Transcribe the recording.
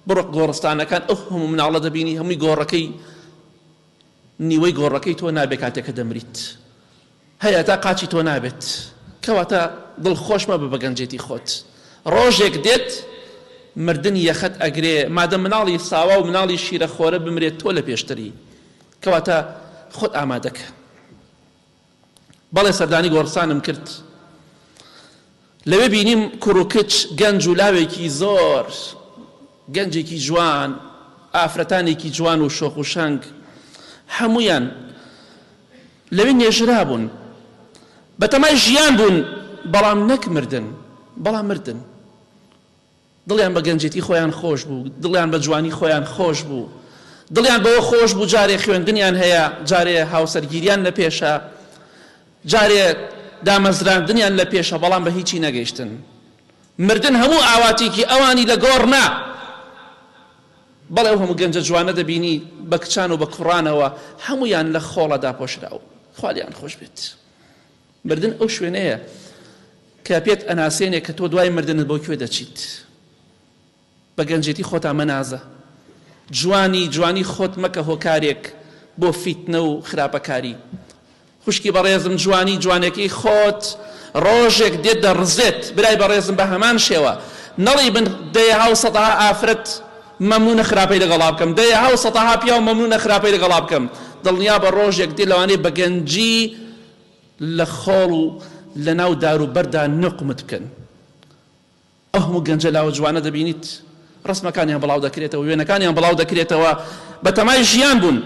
بڕۆ گۆڕستانەکان ئەو هەموو مناڵە دەبینی هەمووی گۆڕەکەی نیوەی گۆڕەکەی تۆ نابێ کاتێک کە دەمریت هەیە تا قاچی تۆ نابێت کەواتە دڵخۆش مەبە بە گەنجێتی خۆت ڕۆژێک دێت مردن یەخەت ئەگرێ مادەم مناڵی ساوا و مناڵی شیرەخۆرە بمرێت تۆ لە پێشتری کەواتە خۆت ئامادەکە. بەڵێ سەردانی گۆڕستانم کرد لەوێ بینیم کوڕ و کچ گەنج و لاوێکی زۆر گەنجێکی جوان ئافرەتانێکی جوان و شۆخ و شەنگ هەموویان لەوێ نێژرابوون بەتەمای ژیان بوون بەڵام نەک مردن بەڵام مردن. دڵیان بە گەنجێتی خۆیان خۆش بوو، دڵیان بە جوانی خۆیان خۆش بوو، دڵیان بەوە خۆش بوو جارێ خوێندنیان هەیە، جارێ هاوسەرگیریان لە پێشە، جارێ دامەزراندنیان لە پێشە، بەڵام بە هیچی نەگەیشتن. مردن هەموو ئاواتێکی ئەوانی لە گۆڕ نا. بەڵێ ئەو هەموو گەنجە جوانە دەبینی بە کچان و بە کوڕانەوە هەموویان لە خۆڵە داپۆشراو. خوا لێیان خۆش بێت. مردن ئەو شوێنەیە کە پێت ئەناسێنێ کە تۆ دوای مردنت بۆ کوێ دەچیت. بە گەنجێتی خۆتا مەنازە. جوانی جوانی خۆت مەکە هۆکارێک بۆ فیتنە و خراپەکاری. خوشکی بەڕێزم جوانی جوانێکەی خۆت ڕۆژێک دێت دەڕزێت. برای بەڕێزم بە هەمان شێوە. نەڵێی من دەیەها و سەتەها ئافرەت مەمنونە خراپەی لەگەڵا بکەم، دەیەها و سەتەها پیاو مەمنونە خراپەی لەگەڵا بکەم. دڵنیابە ڕۆژێک دێت لەوانەیە بە گەنجی لە خۆڵ و لە ناو دار و بەردا نوقمت بکەن. ئەو هەموو گەنجە لاوە جوانە دەبینیت ڕەسمەکانیان بڵاو دەکرێتەوە، وێنەکانیان بڵاو دەکرێتەوە، بە تەمای ژیان بوون.